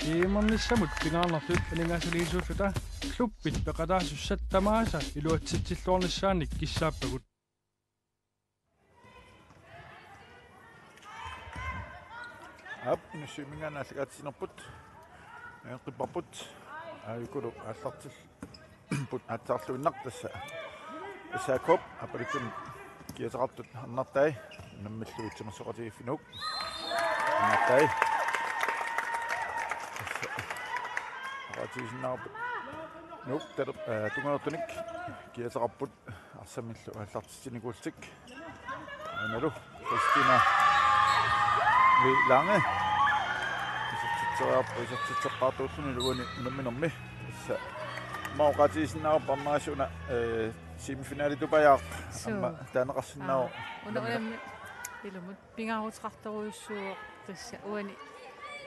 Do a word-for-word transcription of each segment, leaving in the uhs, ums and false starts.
G M-ernissamut pingaarnertut aningaasaliisuulluta klubbit peqataasussat tamaasa iluatsitsilluarnissaannik kissaappagut. Aap, inussiumingaannaallakaatsinerput. Nangaqipparput. Aajukulu aallartil- -put aatsaarluinnaq tassa. S A K-p aappaluttuni kiateqartut arnartai. Unammillu timersoqatigiiffinnut. Arnartai. Oqaatigisinnaarput. Nuuk taler-, eh, tungaanut kiateqarput. Arsamillu aallartitsinikuullutik. Aanalu Kristina V. Lange. Isertitseriarpoq, isertitseqqaartuulluni uani unamminermi. Tassa. Aamma oqaatigisinnaarpara aamma una, eh, semifinaletuppajaaq. Suu. Aamma taaneqarsinnaavoq. Aa, una unammi-, unammi ilumut pingaaruteqartorujussuuvoq tassa uani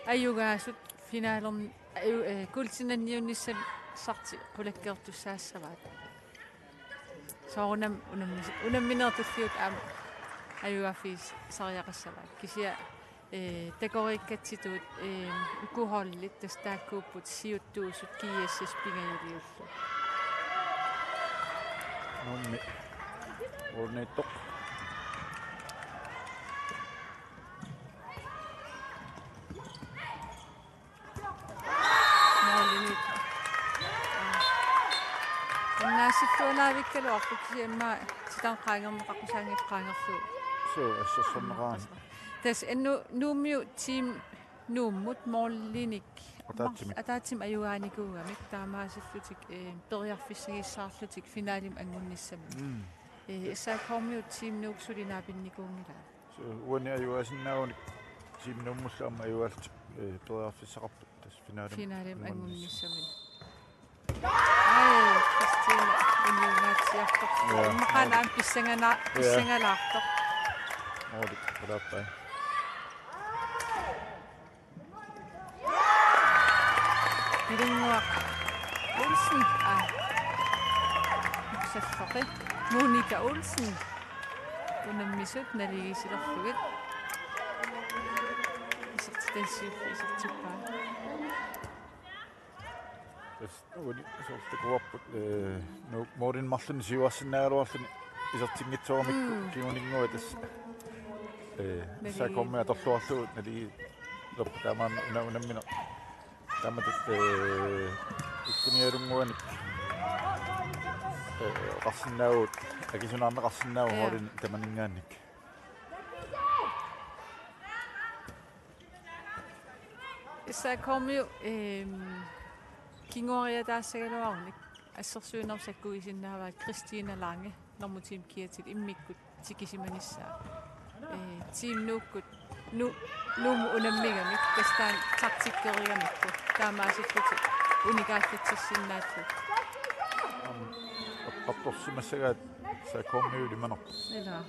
ajugaasut finalerni aju-, eh, guldinniunnissaat qulakkeertussaassavaat. Soorunami unammis-, unammineq tulliuttoq aamma ajugaaffigisariaqassavaat. Kisianni, eh, takoriikkatsitut, eh, uku holdit tassa taakkuupput siuttuusut G S S pingajuliullutik. Nuummi. Uunniittoq. Målimiit. Annaassiffigalaavikkaluarpoq kisianni aamma titarneq qaangerneqaqqusaanngitsoq qaangerlugu. Suu, assersorneqarami. Tassa anu Nuummiut Team Nuummut målinik. Ataatsimik. Mar-, ataatsimik ajugaanikuugamik taamaasillutik, eh, periarfissagissaarlutik finalemi angunnissamut. Mm. Eh, S A K-miut Team Nuuk suli naapinnikuunngilaat. Suu, uani ajugaasinnaagunik Team Nuummullu aamma ajugaalluni, eh, periarfissaqarput tassa finalemi. Finalemi angunnissamut. Angunnissamut. Ai, Kristina, uniungaatsiartoq. Ja. Immaqa aamma pissangana-, ja, pissangalaartoq. Måli, qulaappai. Pilunnguaq Olsen. Aa. Uksalloqi. Monika Olsen. Unammisut naligiissilerlugit. Isertitassiup isertippaa. Tassa uani soorlu takuarput, eh, Nuuk målini marlunnik siuarsinnaagaluarluni isertinngitsoorami. Mm. Kinguninnguaq tassa. Eh, naligi-, S A K-mi atorluarlugu naligiilerput taamaammat una-, unammineq. Taamatut, eh, ikkunialunnguanik, eh, oqarsinnaavugut, akisunaarneqarsinnaavoq, ja, målini tamaninngaanniit. S A K-miut, ehm, kinguariataassagaluarunik assersuinermik sakkuisinnaavaa Kristina Lange, Nuummut Team Kiatillu immikkut tikisimanissaa. Eh, Team Nuukkut, Nu-, Nuummut unammigamik, tassa taanna taktikkerigamikku, taamaasillutik unikaallatsissinnaallutik. Aamma, eqqartorsimassagaat S A K-miut ilimanarpoq. Ilaa.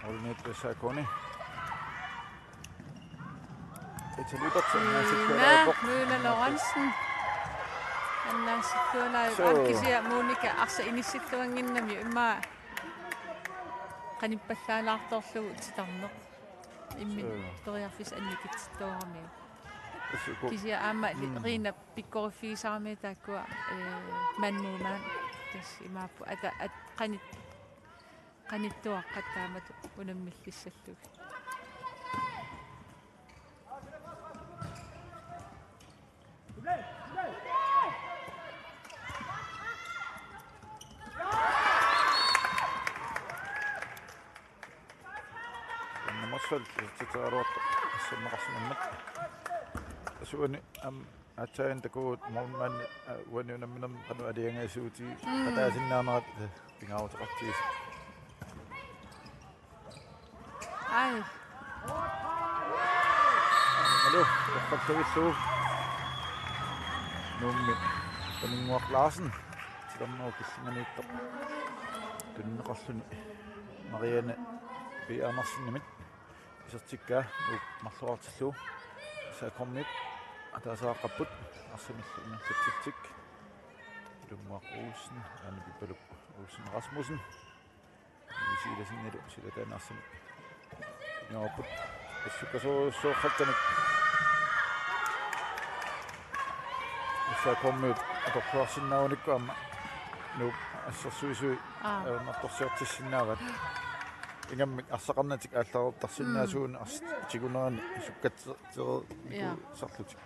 Målimiittoq S A K-mi. Ita Lyberth, Møller, annaassiffigalaapput. Møller Lorentzen. Annaassiffigalaapput. Suu. Aamma kisianni Monika arsaq inissilluannginnami immaqa qanippallaalaartorlugu titarneq. Imminut, suu, periarfissaq annikitsittoorami. Tassa uku. Kisianni aamma li-, mm, Rina pikkoriffigisarami taakkua, eh, man mod man. Tassa imaappoq ata-, at-, qanit-, qanittuaqqat taamatut unammillissallugit. Nummer tolv, isertitseriaraluartoq, asserneqarsimammat. Tassa uani aamma aatsaat takugut målmandi, aa, uani unamminermi qanoq aliangaasuuti, mm, qataasinnaanerat, eh, pingaaruteqartigisoq. Ai. Aammalu, toqqartavillugu. Nuummi, Paninnguaq Larsen. Titarnerup killinganiittoq. Tunineqarluni Marianne P. Andersenimit. Isertikkaa, Nuuk marloraartillugu. S A K-miut ataaseqaqqapput. Arsamillu ingerlatsitsik. Pilunguaq Olsen, Ane Pipaluk Olsen Rasmussen. Silasinnilu silataanni arsamik. Inuarput. Sukkasuussooqqattanik. S A K-miut atorluarsinnaagunikku aamma Nuup assersuisui Aa. ajornartorsiortissinnaavat. Ingammik arsaqarnatik aallartarsinnaasuunik Mm. ars-, tigunerani sukkatsitereernikuusarlutik. Ja.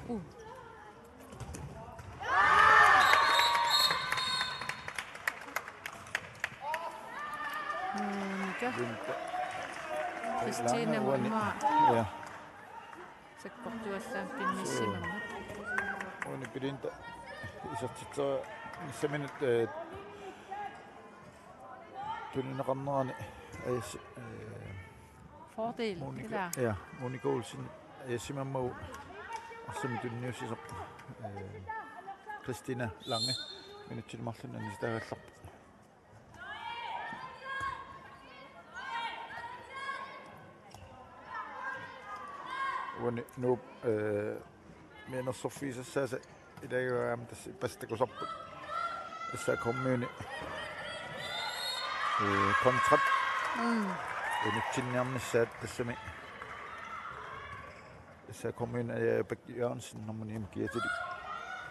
Uh. Monika. Monika. Kristina Lange, Moima. Ja. Sakkortuallaamik pinnissimammata. Uani Belinda isertitserinissaminut, eh, tunineqarnerani, eh, s-, eh, Fordel, Monika, ilaa. Ja, Monika Olsen, eh, ajassimammagu arsamik tunniussisarpoq, eh, Kristina Lange, minutsini marlunni anisitaagallarpoq. Uani Nuup, eh, mianersorfigisassaasa ilagivaat aamma tassa ippassaq takusarput. S A K-miuni, eh, kontrat. Mm. Unitsinniarnissaat tassami. S A K-miuni Aja Bech Jørgensen nummer ni-mut kiatilik.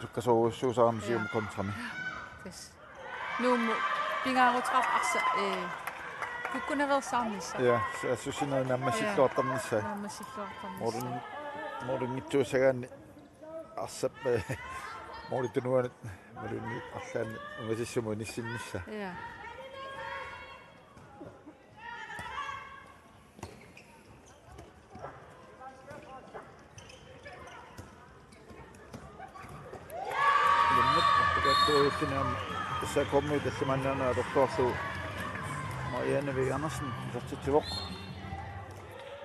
Sukkasoorujussuusarami Ja. siumut kontrami. Tassa. Nuummut pingaaruteqarpoq arsa, eh, kukkunaveersaarnissaq. Ja, saassussinerit naammassilluartarnissaat. Ja. Naammassilluartarnissaat. Målin-, målinngitsuussagaanni arsap, eh, målip tunuanut imaluunniit arlaannut ungasissumut inissinnissaa. Ja. Ilummut, arpakkaattuujulluni aamma S A K-miut tallimaannaaneq atorluarlugu Marianne V. Andersen isertitsivoq.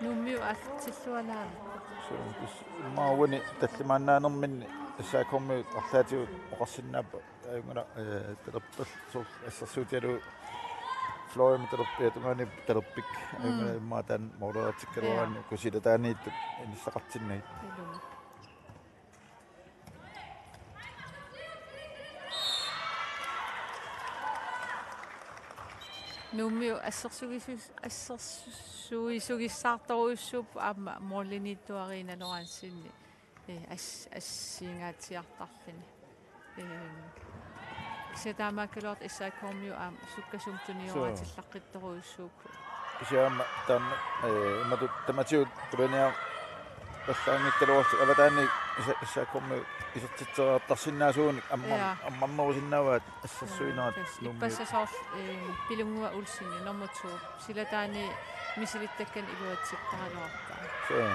Nuummiut aallartillualaarput. Suu, tassa immaqa uani tallimaannaanerminni S A K-miut arlaatigut oqarsinnaapput. Ajunngilaq, eh, talerpallu soorlu assersuutigalugu fløjimi talerpiata tungaani talerpik. Mm. Ajunngilaq immaqa taanna måleriartikkaluaraanni Ja. uku silataaniittut inissaqartinnagit. Ilumut. Nuummiut assersuisus-, assersuisugissaartorujussuupput aamma målimiittuariinnaluaansinni. Eh, as-, assigiinngaatsiartarluni. Eh, kisianni taamaakkaluartoq S A K-miut aamma sukkasuumik Suu. tunioraatsillaqqittorujussuupput. Kisianni aamma taama, eh, imatut tamatigut qulaniarallaanngikkaluarlutik avataaniit S-, S A K-miut isertitseriartarsinnaasuunik ammar-, Ja. ammarnerusinnaavaat assersuinerat Tassa Nuummiut. Ippassaq soorlu, eh, Pilunnguaq Olsen nummer to. Silataani misilittakkanik iluatsittaraluarpaa. Suu.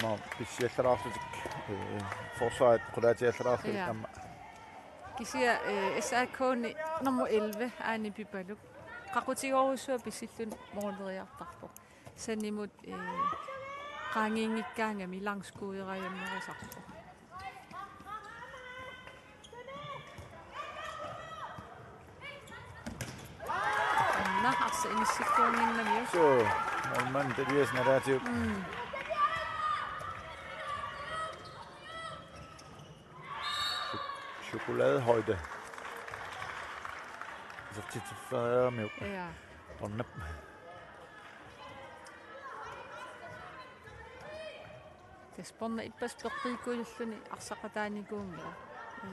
Nå, pissiallalaarlutik, eh, forsvaret qulaatiallalaarlutik Ja. aamma. Kisianni, eh, S A K-mi nummer elleve, Ane Pipaluk. Qaqutigorujussuaq pissilluni måleriartarpoq. Sanimut, eh, qaangiinngikkaangami langskuuderajunnerusarpoq. Anna arsaq inissikkuunnginnamiuk. Suu, målmand Elias nalaatigut. Mm. Cho-, chokoladehøjde. Isertitsiffigereeramiuk. Ja. Tornap. Tassa pornaq ippassaq peqqiikkujulluni arsaqataanikuummat. Ee,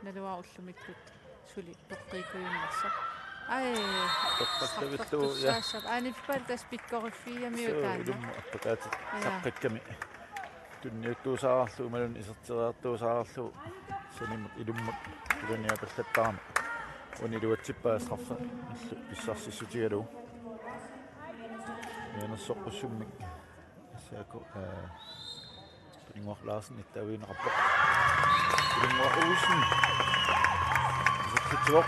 naluara ullumikkut suli peqqiikkujunnersoq. Ai, Peqqassavillu, ja. Straffertussaassap. Ane Pipaluk tassa pikkoriffigiamiuk Suu, taanna. Ilummut arpakaatit Ja. saqqikkami. Tunniuttuusaarlugu imaluunniit iserteriartuusaarlugu sanimut ilummut qulaniapallattarami. Uani iluatsippaa straffe pissarsissutigalugu. Mianersoqqussummik S A K, eh, Pilunnguaq Larsen ittaavigineqarpoq. Pilunnguaq Olsen. Isertitsivoq.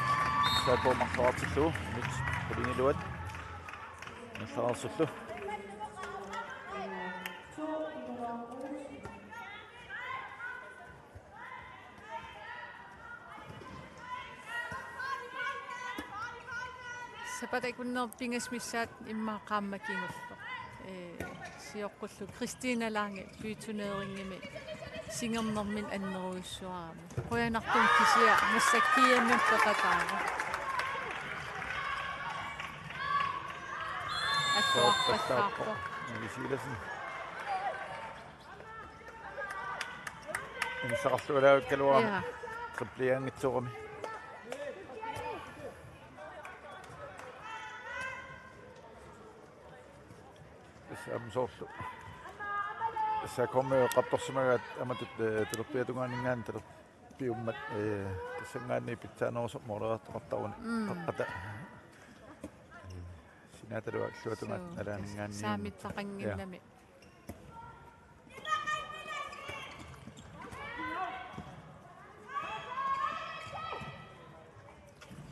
S A K marloriartillugu. Nyt qulingiluat. Marloriartillugu. Sapaatip akunnerup pingasut missaat immaqa qaammat kingulleq. Ee, sioqqullugu Christina Lange byturnerinngimi singernermini annerujussuarami. Qujanartumik kisianni massakkut G M-imi peqataavoq. Attuarpassaarpoq. Misilasin. Inissaqarlualaarukkaluarami. Ja. Triplianngitsoorami. Tassa aamma soorlu. Tassa kommi eqqartorsimagaat amatut, eh, talerpiata tungaaninngaanniit talerpiummat, eh, tassanngaanniit pitsaanerusoq moorerartoqartaruni. Mm. Qaqqata. Eh, sinaataluaq illuatungaat. Suu, nalaaninngaanniit. Saamittaqannginnami. Ja.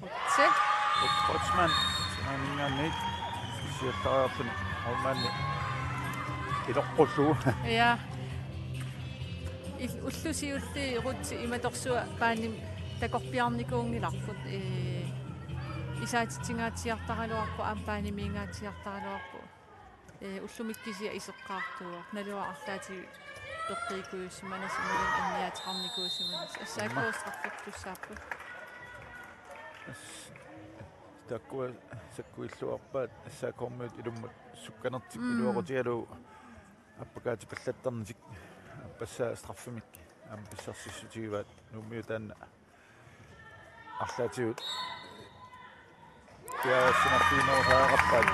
Otse. Kreutzmann, sinaaninngaanniit, siattariarluni, Holmanni, iloqqullugu. Ja. Il-, ullusiulli Rutsi imatorsua paanimi takorpiarnikuunngilarput, ee, isaatitsingaatsiartaraluarpoq, aamma paanimiingaatsiartaraluarpoq. Ee, ullumikkut kisianni iseqqaartuuvoq. Naluara arlaatigut peqqiikkujussimanasi imaluunniit anniaateqarnikuussimanasi. S A K straffertussaapput. Aamma. As-, taakkua sakkuilluarpaat S A K-miut ilummut sukkanertik. Mm. Iluaqutigalugu appakaatipallattarnetik aappassaa straffemik aamma pissarsissutigivaat Nuummiut taanna arlaatigut piareersimaffiginiarpakkaat.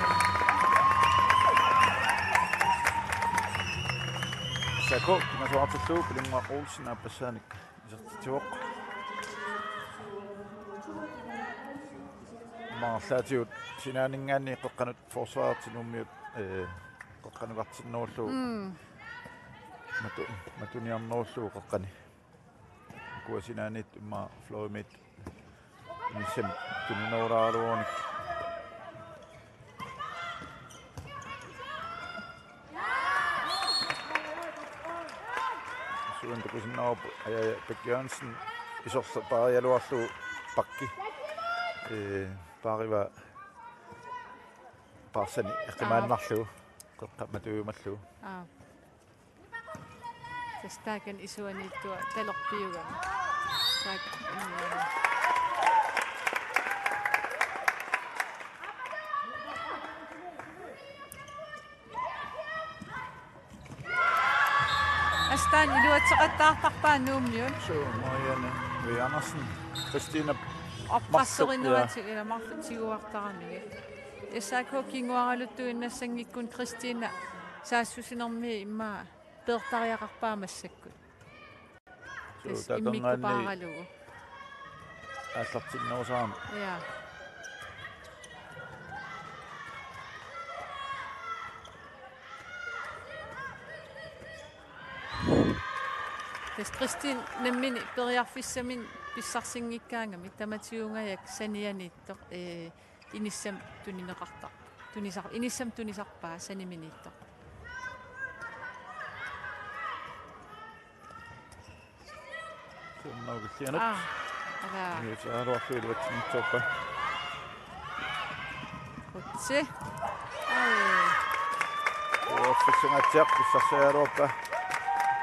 S A K pingasuartillugu Pilunnguaq Olsen aappassaanik isertitsivoq. Aamma arlaatigut sinaaninngaanniit qeqqanut forsvarertik Nuummiut, eh, qeqqanukartinnerullugu. Mm. Matu-, matuniarnerullugu qeqqani. Ukua sinaaniit immaqa fløjimit inissami tuninerulaaraluaruni. Suen takusinnaavarput, aja, aja, Bech Jørgensen isorleq paarigaluarlugu pakki. Ee, paarivaa paarsani eqimaannarlugu. Qeqqa matujumallugu. Aa. Tassa taakani isuaniittua talerpiugami. Taak-, mm. Assut taanna iluatseqattaartarpaa Nuummiut. Suu, Marianne V. Andersen, Christina. Oppressorinerati-, Marluk, ja. Ila marluk tiguartaramigit. S A K kinguaraluttuinnassanngikkunik Christina saassussinermi immaqa peertariaqarpaa massakkut. Suu, tassa immikkut taakanngaanniit paaralugu. Aallartinnerusarami. Ja. Tassa Christine nammineq periarfissaminnik pissarsinngikkaangami tamatigut ajak sanianiittoq, ee, inissami tunineqartarpoq. Tunisar-, inissami tunisarpaa saniminiittoq. Siornaukillianut. Aa, ala. Niusaaraluarlu iluatsinngitsoorpaa. Kutsi. Ai. Uaffissangatsiaq pissarsiaraluarpaa.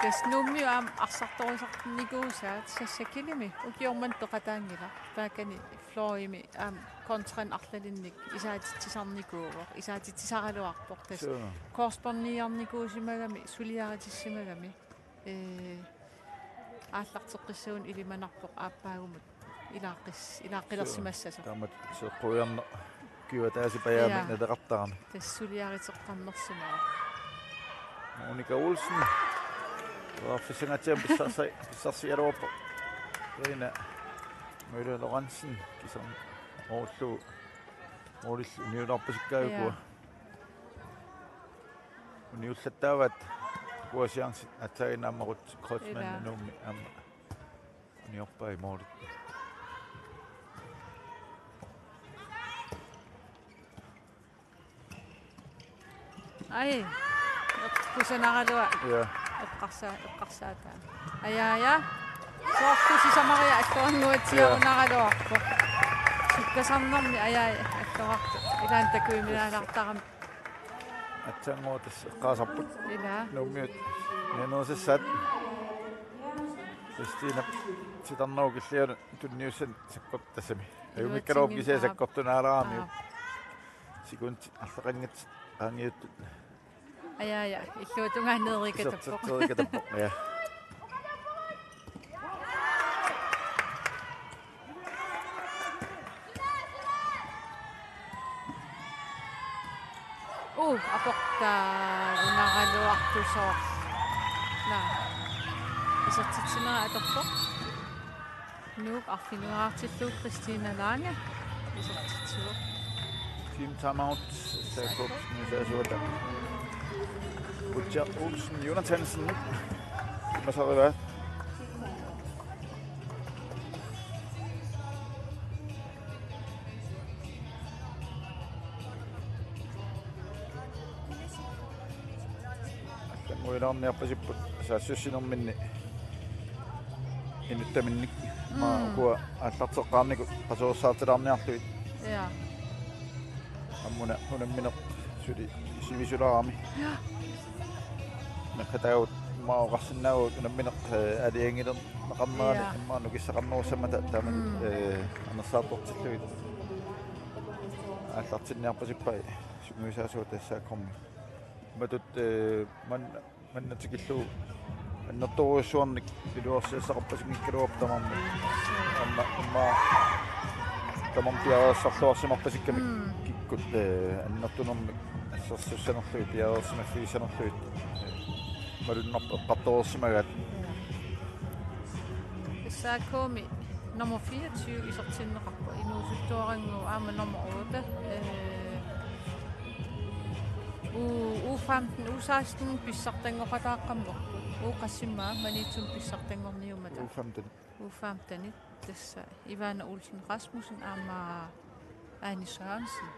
Tassa Nuummiut aamma arsartorisarnikuusaat S A K-imi ukioq manna peqataanngilaq. Taakani fløjimi aamma kontranik arlalinnik isaatitsisarnikuuvoq, isaatitsisaraluarpoq tassa. Suu. Korsbåndiarnikuusimagami, suliaritissimagami. Ee, aallarteqqissagunik ilimanarpoq aappaagumut ilaaqqis-, ilaaqqilersimassasoq. Suu, taamatut seqquiarneq kiuataasipajaami. Ja. Naleqartarami. Tassa suliariteqqammersimavoq. Monika Olsen. Uaffissangatsiaq pissarsi-, pissarsiaraluarpoq. Rina Møller Lorentzen. Kisan Moorlu. Moorlu uniularpasikkaajukua. Ja. Uniullattaavaat ukua chancit aatsaannguaq aamma Rut Kreutzmann. Ila. Nuummi aamma uniorpai moorli. Ai. Kusanaraluaq. Ja. Eqqarsaa-, eqqarsaataa. Aja, aja. Soorlu sisamariaq attuannguatsiarunaraluarpoq. Ja. Sukkasarnermi aja, aja. Ilaanni takujuminaalaartarami. Aatsaannguaq tassa eqqaasarput. Ilaa. Nuummiut niunerisassaat. Kristina titarnerup killianut tunniussanik sakkortussami. Ajunngikkaluarpoq kisianni sakkortunaalaaramiuk. Aap. Sekundit arlaqanngitsut qaangiuttut. Aja, aja. Illuatungaanneerikatappoq. Isertitserikatappoq, ja. Uh, aportaa unaraluartusoq. Naa. Isertitsinera atorpoq. Nuuk arfininngortillugu Kristina Lange isertitsivoq. Team timeout, S A K-p nusaasuata. Butcher Olsen Jonathansen. Masariva. Allanngorilaarniarpasipput saassussinerminni inuttaminnik. Mm. Maa ukua aallarteqqaarnikut qasuersaartilaarniarlugit. Ja. Aamma una unammineq suli sivisulaarami. Ja. Meqqat taakku maa oqarsinnaavugut unammineq, eh, aalajangilerneqarnerani. Ja. Immaqa nukissaqarnerussamatta taamatut, mm, eh, anersaartortillugit. Aallartinniarpasippai sungiusaasuata S A K-mi. Matut, eh, man-, manna tikillugu annertoorujussuarnik iluarsiassaqarpasinngikkaluarpoq tamarmik. Aamma, aamma tamarmik piareersarluarsimarpasikkamik. Mm. Kikkut, eh, annertunermik assersussanerlugit piareersimaffigissanerlugit. Malunnarpoq eqqartoreersimagaat. Ja. S A K-mi nummer fireogtyve isertinneqarpoq, inuusuttuarannguup aamma nummer otte. Eh, U, U femten, U seksten pissartanngoqataaqqammerput. U qassimaa Maniitsumi pissartanngorniummata. U femten. U femten-it tassa Ivana Olsen Rasmussen aamma Ane Sørensen.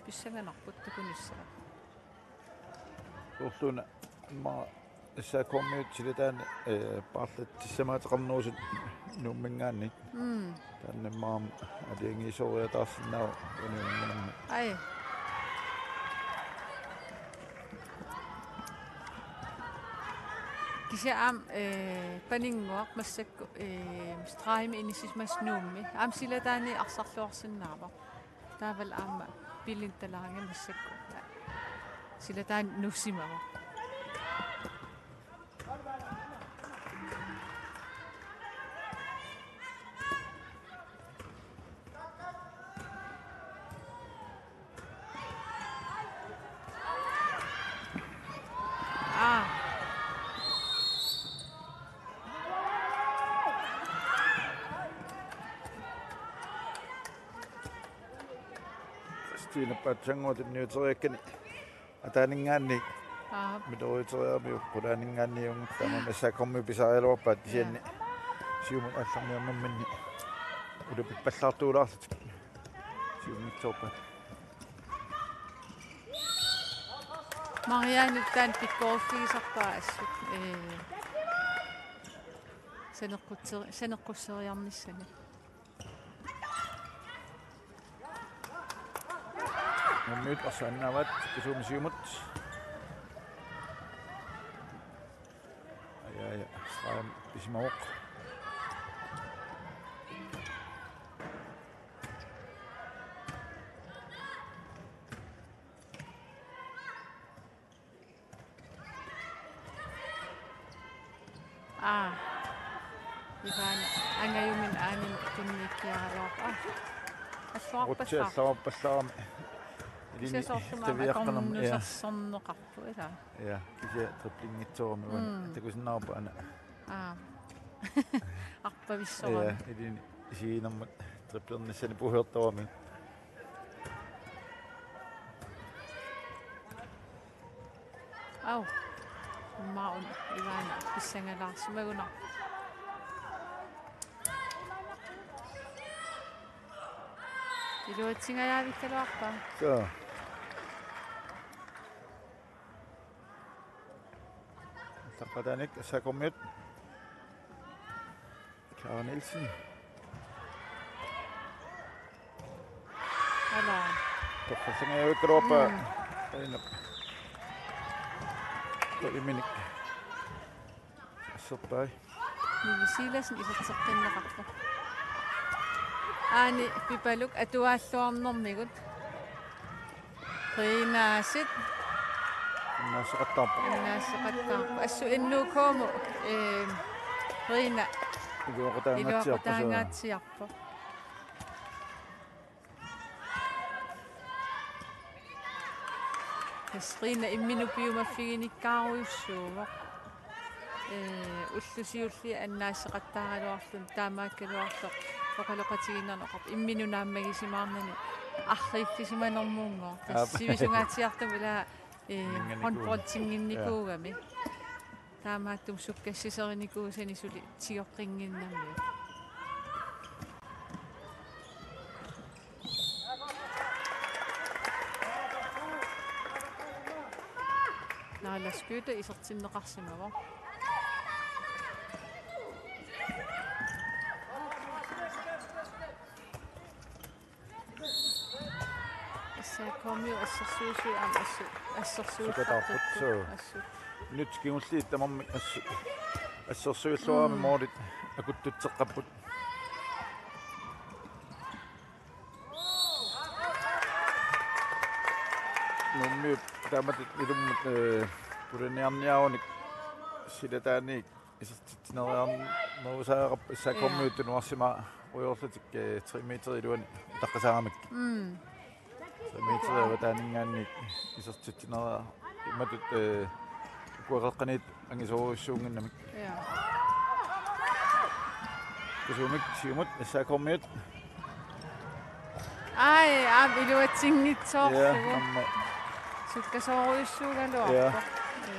Pissanganarput takunissaat. Soorluuna immaqa S A K-miut silataani, eh, paarlatsissamaateqarnerusut Nuumminngaanniit. Mm. Taanna immaqa aalajangiisoriataarsinnaavoq unamminermi. Ai. Kisianni aamma, eh, paninnguaq massakkut, eh, stregimi inissisimasut Nuummi. Aamma silataani arsarluarsinnaavoq. Taavalu aamma Billintalaagimassakkut. Silataani nuussimavoq. Aa. Stine Patsangua tunniuteriakkani ataaninngaanniit. Aap. Miloriuteriaramiuk qulaaninngaanniit uunga taama S A K-mi pisarigaluarpaat kisianni. Jaa. Siumut aallarniarnerminni ulapippallaartuulaarlutik. Siunnersuuppat. Marianne taanna pikkoriffigisarpaa assut. Ee. Saneqqutseri-, saneqqusseriarnissani. Nuummiut arsaannaavaat, Kisuumi siumut. Aja, aja, stregen pisimavoq. Aa. Ivana angajuminnik Anemi tunniukkiaraluarpoq. Aa. Alluarpallaaq. Rutsi alluarpallaarami. Ilini. Kisianni soorlumi aamma taviaqqanam, ja. Akornusersorneqarpoq, ilaa. Ja, kisianni driblinngitsoorami uani. Mm. Takusinnaavarput aana. Aa. Arpavissorami. Ja, ilini isiginermut driblernissani puhiortorami. Au. Immaqa una Ivana pissangalaarsimagunarpoq. Iluatsingajaavikkaluarpaa. Suu. Taqqataanik S A K-miut. Clara Nielsen. Ala. Torrallangajavikkaluarpaa. Mm. Aina. Toliminik. Asserpai. Nivi Silassen iserteqqinneqarpoq. Aani Pipaluk atuaalluarnermigut. Rinaasit. Innaasseqattaarpoq. Innaasseqattaarpoq. Assut N U K-mut, eh, Rina. Iluaqutaangaatsiarpoq. Iluaqutaangaatsiarpoq. Tassa Rina imminut piumaffiginikkaarujussuuvoq. Ee, ullut siulliit annaasseqattaaraluarluni taamaakkaluartoq oqaloqatigiinnermi oqarpoq imminut naammagisimaarnani arriillisimanermunngooq. Tassa Aap. Sivisungaatsiartumik ila, ee, Innganniku-, håndboldinnginnikuugami. Taamaattumik sukkassiserinikuusani suli tigoqqinnginnamiuk. Naalasküüta isertinneqarsimavoq. S A K-miut assersuisui aamma assu-, assersuillaqqikku. Sukataarput, suu. Assut. Minutsit kingulliit tamarmik assu-, assersuilluarami Mm. målit akuttutseqqapput. Nuummiut taamatut ilummut, eh, pulaniarniarunik silataaniit isertitsineriarnerusaareerput S A K-miut. Ja. Tunuarsimarujoorlutik, eh, tre meter iluani utaqqisaaramik. Mm. Tre meter avataaninngaanniit isertitsineriar-, imatut, eh, ukua qeqqaniit angisoorujussuunnginnamik. Ja. Kisianni siumut S A K-miut. Ai, aamma iluatsinngitsoorlugu. Ja, aamma. Sukkasoorujussuugaluarpoq. Ja. Ee,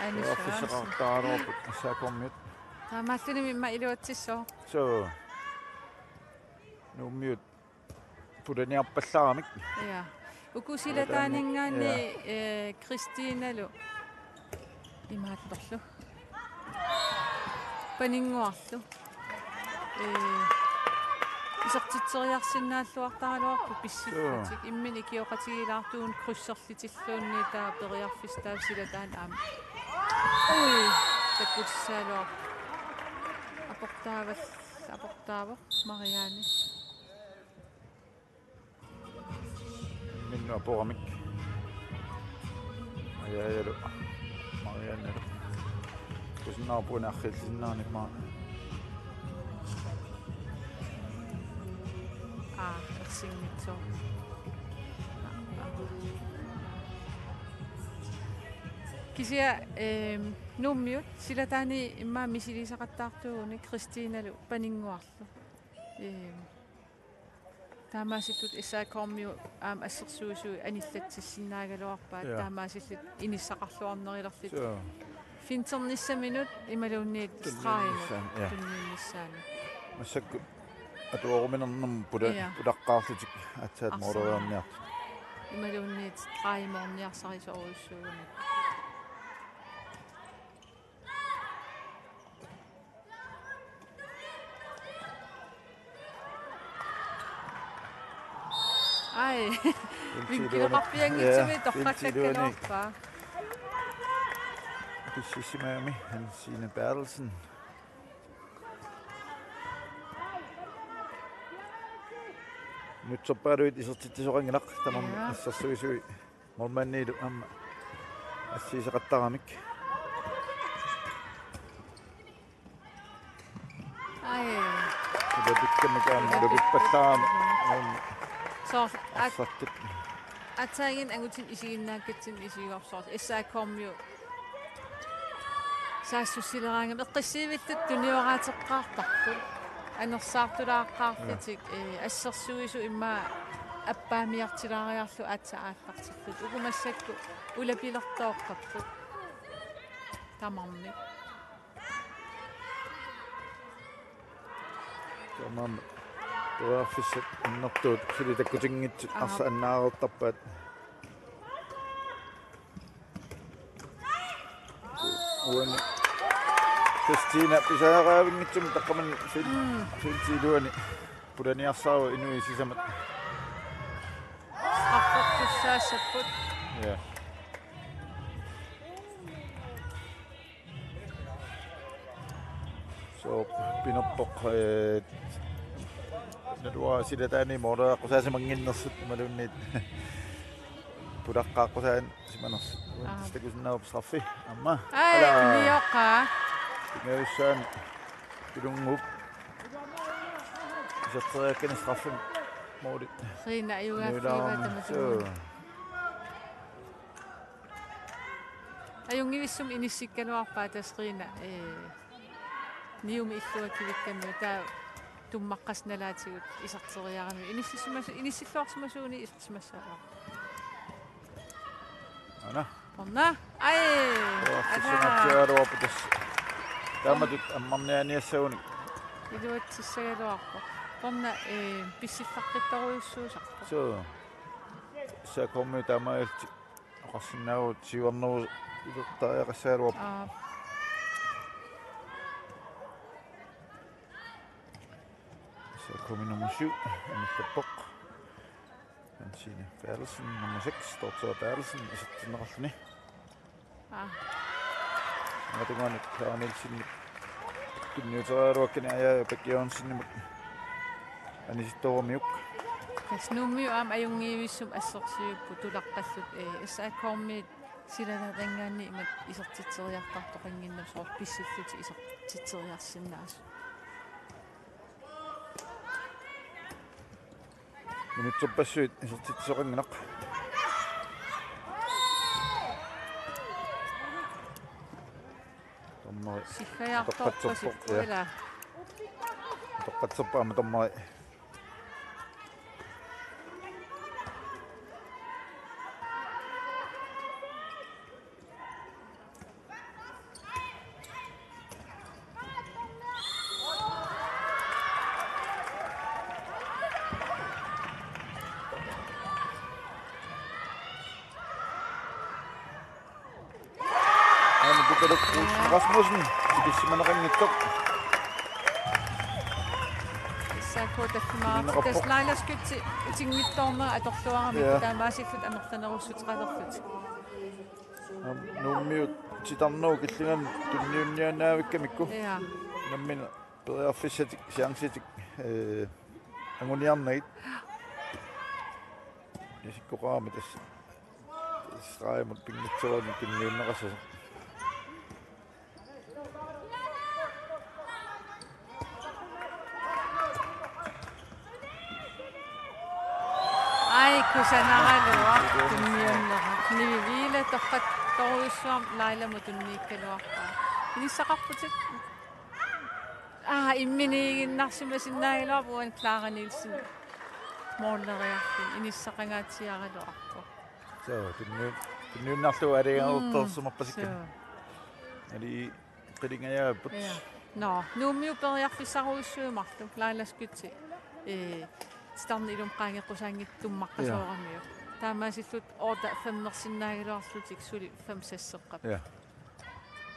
Anis Sørensen. Periarfissaqartaraluarput S A K-miut. Taamaattumik immaqa iluatsissooq. Suu. Nuummiut pulaniarpallaaramik. Ja. Uku silataaninngaanniit, ja, eh, Kristinalu imaattorlu. Paninnguarlu. Eh, isertitseriarsinnaalluartaraluarput pissippatik. Joo. Imminut ikioqatigiilaartugut krydserlutilluunniit taava periarfissaq taava silataani aamma. Ui, takkutissagaluarpoq. Aportaaval-, aportaavoq Marianne. Imminut aporamik. Ajaajalu. Marianne. Kusannaarpuuna arriillisinnaanngimmat. Aa, ersinngitsoq. Kisianni, ehm, Nuummiut silataani immaqa misiliisaqattaartuugunik Kristinalu paninnguarlu. Ehm, Taamaasilluni S A K-miut aamma assersuisui anillatsissinnaagaluarpaat. Ja. Taamaasillutik inissaqarluarnerulerlutik. Suu. Finternissaminut imaluunniit stregi-mut. Tunniunnissaa-, ja. Tunniunnissaanut. Massakkut atuaruminernermut pula-, ja, pulaqqaarlutik aatsaat. Arsaarneq. Moorleriarniartut. Imaluunniit stregi-mut orniarsarisorujussuugamik. Ai. Vintiluani. Vinkileqarpianngitsumik, ja, torrakkakkaluarpaa. Vintiluani. Pissussimagami Hansine Berthelsen. Nutserpaaluit isertitsisoqanngilaq tamarmik, ja, assersuisui. Målmandilu aamma assigiseqattaramik. Ai. Ulapikkamik aamma ulapippallaarami. Soorlu aat-, arsartut. Aatsaannguaq angutini isiginnaakkatsinni isigigukku soorlu S A K-miut saassussileraangamik eqqissiivillutik tunioraateqqaartarput. Anersaartulaaqqaarlutik, ja, eh, assersuisut immaqa appaamiartilaariarlutik aatsaat aallartillutik. Uku massakkut ulapilertooqqapput. Tamarmik. Tamarmik. Periarfissat annertuut suli takkutinngitsut. Aha. Arsaq annaareertarpaat. Uani Kristina pisariaqarfianngitsumik taqqamani fil-, mm, feltip iluani pulaniarsaavoq inuit sisamat. Assapput. Ja. Sooq pinerpoq, eh, naluara silataani måleeqqusaasimannginnersut imaluunniit pulaqqaaqqusaasimanersut. Aap. Takusinnaavarput straffi. Aamma. Ai, ala. Unioqqaa. Pingajussaani Ilunguup iserteriakkani straffimik måli. Rina ajugaaffigivaat. Niulaarami. Tamatumuuna. Suu. Ajunngivissumik inissikkaluarpaa tassa Rina, ee, niumi illuakivikkami taava tummaqqasoq nalaatigut iserteriarami. Inissisimas-, inissilluarsimasuunik isersimassagaluarpoq. Aana. Torna. Ai. Joo, ala. Tissanatsialuarpoq tassa. Taamatut ammarniaaniassagunik. Iluatsissagaluarpoq. Torna, ee, pissiffaqqittorujussuusarpoq. Suu. S A K-mi taamaalillutik oqarsinnaavugut siuarnerusoq isertariaqassagaluarpoq. Aap. S A K-mi nummer syv, anillappoq. Hansine Berthelsen, nummer seks, Dorthe Berthelsen, isertinneqarluni. Aa. Matungaanut Clara Nielsenip tunniuteriaraluakkani Aja Bech Jørgensenimut anisittorujumiuk. Tassa Nuummiut aamma ajunngivissumik assersuipput tulaqqallutik, ee, S A K-miit silataanngaanniit imatut isertitseriartartoqannginnami soorlu pissillutik isertitseriarsinnaasut. Minutserpassuit isertitsisoqanngilaq. Dommeri. Siggajartorpasippoq, atoqqatserpoq, ja. Ilaa. Atoqqatserpoq aamma dommeri. Aamma Tukaluk Olsen Rasmussen, tikissimaneqanngitsoq. S A K taffimaartoq. Ineqarpoq. Tassa Laila Skytte utinngitsoornera atorluarami. Ja. Taamaasillutik amerlanerussuteqalerlutik. Aamma Nuummiut titarnerup killingani tunniunniaannaavikkamikku. Ja. Nammineq periarfissatik, chancetik, eh, anguniarnagit. Isikkoqarami tassa. Stregimut pinngitsoorani tunniunneqassasoq. Ai, kusanaraluaq tunniunneqartoq. Nivi Viilatorpattorujussuarmik Lailamut tunniukkaluarpaa. Inissaqarputit. Aa, imminiiginnaarsimasinnaagaluarpoq uani Clara Nielsen. Måleriarluni inissaqangaatsiaraluarpoq. Suu, tunniu-, tunniunnarlugu aliangertorsimarpasikka. Mm, suu. Ali qilingajaapput. Ja. Nå, Nuummiut periarfissarujussuit marluk, Laila Skytte. Ee, titarneq ilumut qaangeqqusaanngitsoq tummaqqasooramiuk. Ja. Taamaasillutik otte femmersinnaagaluarlutik suli fem sekseqqapput. Ja.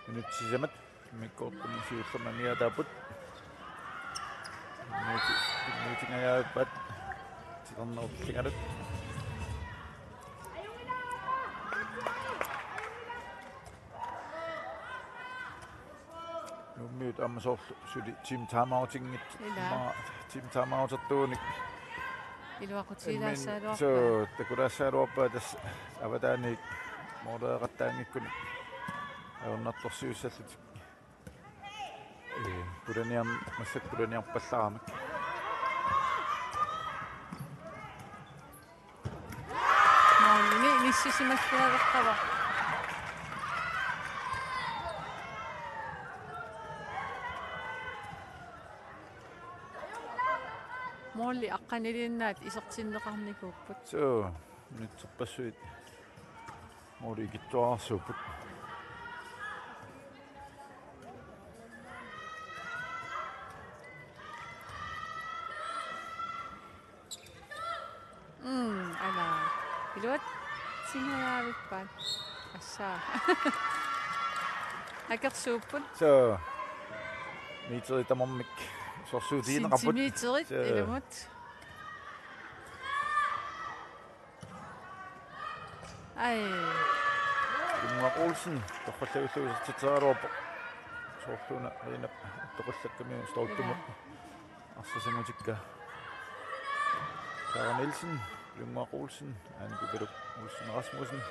Minut sisamat. Immikkoortumi siullermi amigaataapput. Minut-, minutingajaappat. Titarnerup killingani. Nuummiut aamma soorlu suli team timeoutinngitsoq. Ilaa. Aamma team timeoutertuunik. Iluaqutigilaassaagaluarpaa. Immin-, suu, takulaassaagaluarpaa tassa avataaniit måleeqattaanngikkunik ajornartorsiussallutik. Ee, pulaniarn-, massakkut pulaniarpallaarami. Målimi inissisimalluareerpaa. Måli aqqaniliinnaat isertinneqarnikuupput. Suu, minutserpassuit måli ikittuararsuupput. Mm, ala. Iluatsingajaavippaat. Assaa. Akersuupput. Suu. Meterit tamarmik sorsuutigineqarput. Centimeterit. Suu. Ilumut. Ai. Pilunnguaq Olsen, torrallugu isertitseriaraluarpoq. Soorluuna Rinap toqullakkamiuk stolpimut. Arsaq sangutikka. Sara Nielsen, Pilunnguaq Olsen, Anne Kukaluk Olsen Rasmussen.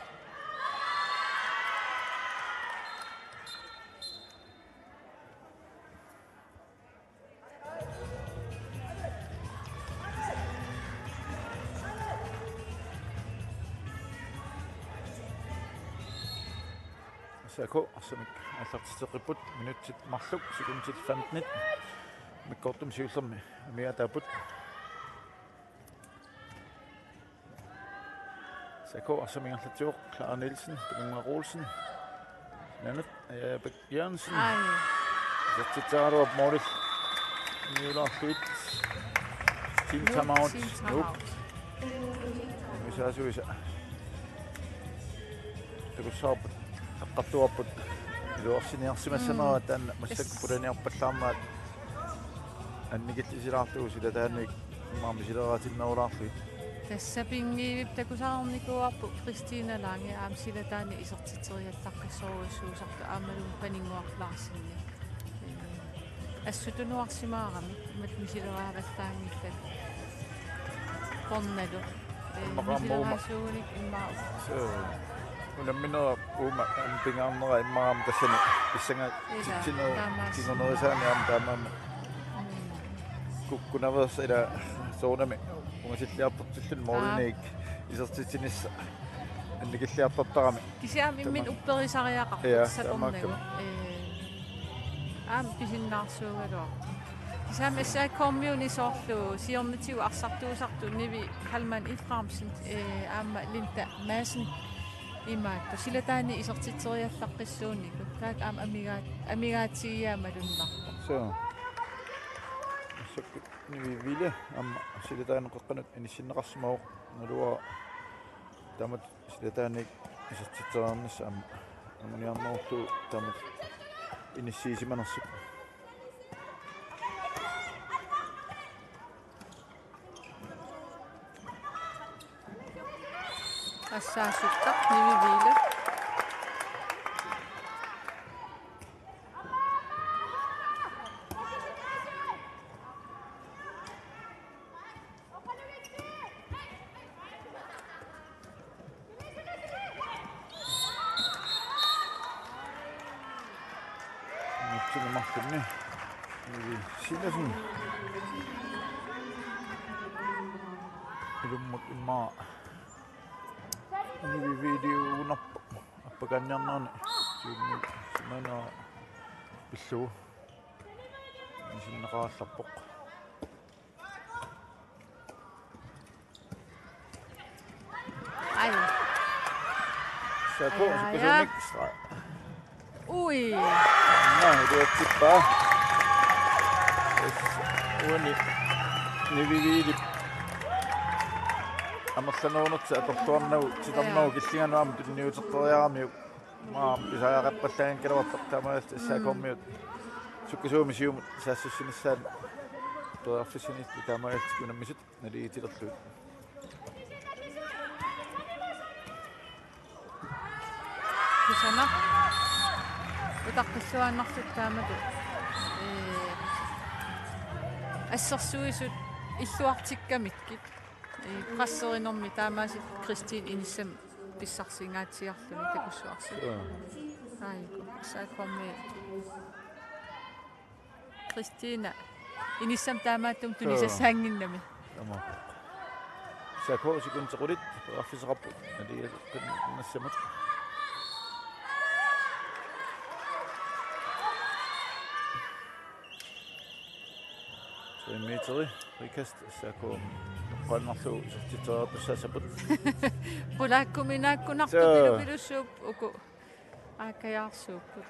S A K arsamik aallartitseqqipput, minutsit marluk, sekundit femten. Immikkoortumi siullermi amigaataapput. S A K arsamik ingerlatsivoq, Clara Nielsen, Pilunnguaq Olsen. Nanut, Aja Bæk Jørgensen. Ai. Isertitseriaraluarpoq målip. Niulaarluit. Team Nuuk, timeout. Team timeout. Nuuk. Nuuk. Nuuk. Nuuk. Takussavarput, eqqartugarput, iluarsiniarsimassanerat taanna massakkut pulaniarpallaarmat annikillisilaartugut silataannik immaqa misileraatinnerulaarlugit. Tassa pinngivippoq takusarnikuuarput Christina Lange aamma silataanni isertitseriallaqqissorujussuusartoq aammalu Paninnguaq Larsenip. Assut tunuarsimaaramik, imatut misileraavallaanngillat. Pornalu. Ee, immaqa aamma uuma. Misileraasuugunik immaqa. Soo. Unamminerup uuma aamma pingaarnera immaqa aamma tassani pissangatsitsinerup. Ilaa, taamaassi. Kingunerisaani aamma taamaammat. Mm. Kukkunaveersa ila soorunami ungasilliartortilluni målinik. Aa. Isertitsinissaq annikilliartortarami. Kisianni imminut. Tamaa. Upperisariaqarpoq. Ja, sakornagu. Taamaakka. Ee, aamma pisinnaarsuugaluarpoq. Kisianni S A K-miuni soorlu siornatigut arsartuusartut Nivi Hallmann Efraimsen, ee, aamma Linda Madsen imaattoq. Silataanni isertitseriallaqqissuunikuupput. Taakku aamma amigaat-, amigaatigiaat malunnarpoq. Soo. Massakkut Nivi Ville aamma silataanut qeqqanut inissinneqarsimavoq. Naluara taamatut silataannik isertitseriarnissaq aamma anguniarnerullugu taamatut inissiisimanersut. Assaasuttaq Nivi Ville. Nutsunumarlunni Nivi Silassen. Ilummut immaqa Nivi Ville uunarpoq. Appakaanniarnerani siullermik simanera pillugu. Isinneqarallarpoq. Ai. S A K, ai, ai, ai. Sukkasuumik stra-. Ui. Naa, iluatsippaa. Yes. Uani Nivi Villep amerlanerunertik atorluarnagu, titarnagu. Ja. Killinganut aamma tunniuteqqeriaramiuk. Maam pisariaqarpallaanngikkaluartoq taamaalillutik S A K-miut. Mm. Sukkasuumik siumut saassussinissaat periarfissinillu taamaalillutik unammisut naligiitilerlugit. Kusanaq. Utaqqilluaannartut taamatut. Ee, assersuisut illuartikkamikkit. Ee, presserinermi taamaasilluni Christine inissami pissarsiingaatsiarluni takussuarsi. Joo. Aajukua, S A K-mi Christine inissami taamaattumik. Joo. Tunisassaannginnami. Taamaappoq. S A K sekundit qulit periarfissaqarput. Naligiinnassamut. Tre meteri, frikast, S A K. Oqaannarlugu isertitseriartussaassapput. Pulaakkuminaakkunartut. Soo. Pilupilussuup uku. Aakajaarsuupput.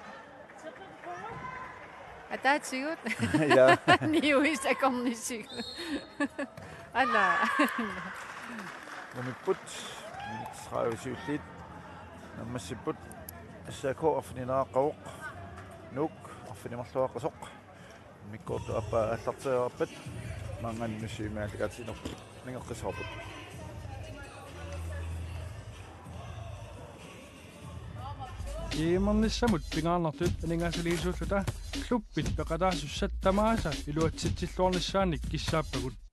Ataatigut. Ja. Niuit akornisigut. Ala. Umipput. Minutsit tredive siulliit. Naammassipput. S A K arfinileqqavoq. Nuuk arfineq-marluaqqasoq. Immikkoortut aappaa aallarteriarpat maanngaanniit Nuussuit aallakaatitsinerput aningeqqissavarput. Gamernissamut pingaarnertut aningaasaliisuulluta klubbit peqataasussat tamaasa iluatsitsilluarnissaannik kissaappagut.